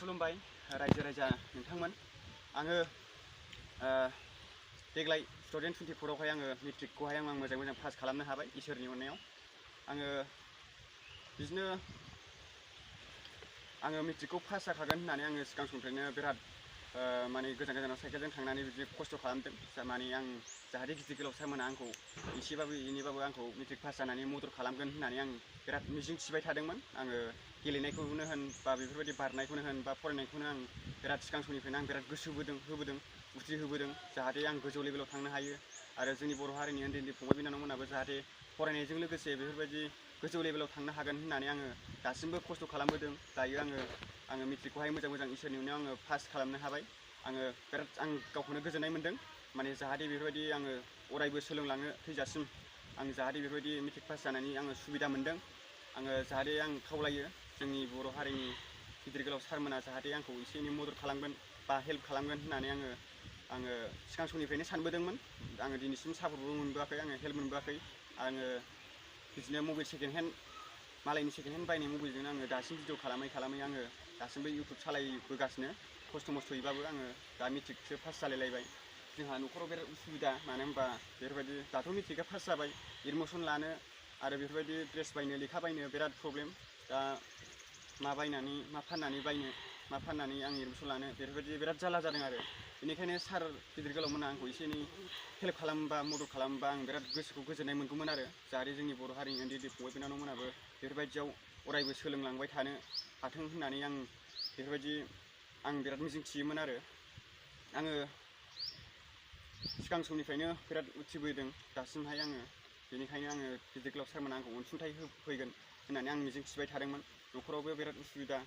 खुलुमबाय रायजो राजा नोंथांमोन। आङो देग्लाय 2024 आवहाय आङो मेट्रिकखौहाय आं मोजां पास खालामनो हाबाय इसोरनि अननायाव। बिदिनो आङो मेट्रिकखौ पास जाखागोन होननानै आङो सिगां समनिफ्रायनो बिराद माने गोजानाव साइकेलजों थांनानै बिदि खस्थ' खालामदों। माने आं जाहाथे गिदिर गोलाव सारमोना आंखौ एसेबाबो आंखौ मेट्रिक पास जानानै मदद खालामगोन होननानै आं बिराद मिजिं थिबाय थादोंमोन। आङो गेलेनायखौनो होन बा बेफोरबायदि बारनायखौनो होन बा फरायनायखौनो आं बिराद सिगां समनिफ्रायनो आं बिराद गोसो होबोदों बुद्धि होबोदों जाहाथे आं गोजौ लेभेलाव थांनो हायो आरो जोंनि बर' हारिनि उन्दै फंबाय बिनानावमोनाबो जाहाथे फरायनायजों लोगोसे बेफोरबायदि गोजौ लेभेलाव थांनो हागोन होननानै आङो दासिमबो खस्थ' खालामबोदों। दायो आङो मेट्रिकखौहाय मोजां इसोरनि अननायाव आङो पास खालामनो हाबाय। आङो बिराद आं गावखौनो गोजोननाय मोन्दों। माने जाहाथे बेफोरबायदि आङो अरायबो सोलोंलांनो थैजासिम आं जाहाथे बेफोरबायदि मेट्रिक पास जानायनि आङो सुबिदा मोन्दों। आङो जाहाथे आं खावलायो जोंनि बर' हारिनि गिदिर गोलाव सारमोना जाहाथे आंखौ एसे एनै मदद खालामगोन बा हेल्प खालामगोन होननानै आङो सिगां समनिफ्रायनो सानबोदोंमोन। आङो दिनैसिम सापर्टबो मोनबोआखै, आङो हेल्प मोनबोआखै। आङो बिदिनो मबाइल सेकेन्ड हेन्ड मालायनि सेकेन्ड हेन्ड बायनाय मबाइलजोंनो आङो दासिम भिडिअ खालामै आङो दासिमबो इउटुब सालायबोगासिनो खस्थ' मस्थ'यैबाबो। आङो दा मेट्रिकसो पास जालायलायबाय। जोंहा न'खराव बिराद उसुबिदा, मानो होनबा बेफोरबायदि दाथ' मेट्रिकआ पास जाबाय, एडमिसन लानो आरो बेफोरबायदि ड्रेस बायनो लेखा बायनो बिराद प्रब्लेम। दा मा फाननानै आं एडमिसन लानो बेफोरबायदि बिराद जारला जादों आरो। बेनिखायनो सार गिदिर गोलावमोना आंखौ एसे एनै हेल्प खालामबा मदद खालामबा आं बिराद गोसोखौ गोजोननाय मोनगौमोन आरो। जाहाथे जोंनि बर' हारिनि उन्दै फंबाय बिनानावमोनाबो बेफोरबायदियाव अरायबो सोलोंलांबाय थानो हाथों होननानै आं बिराद मिजिं थियोमोन आरो। आङो सिगां समनिफ्रायनो बिराद उथिबोदों दासिमहाय बेनिखायनो गिदिर गोलाव सारमोना आंखौ अनसुंथाइ होफैगोन होननानै आं मिजिं थिबाय थादोंमोन। न'खरावबो बिराद उसुबिदा,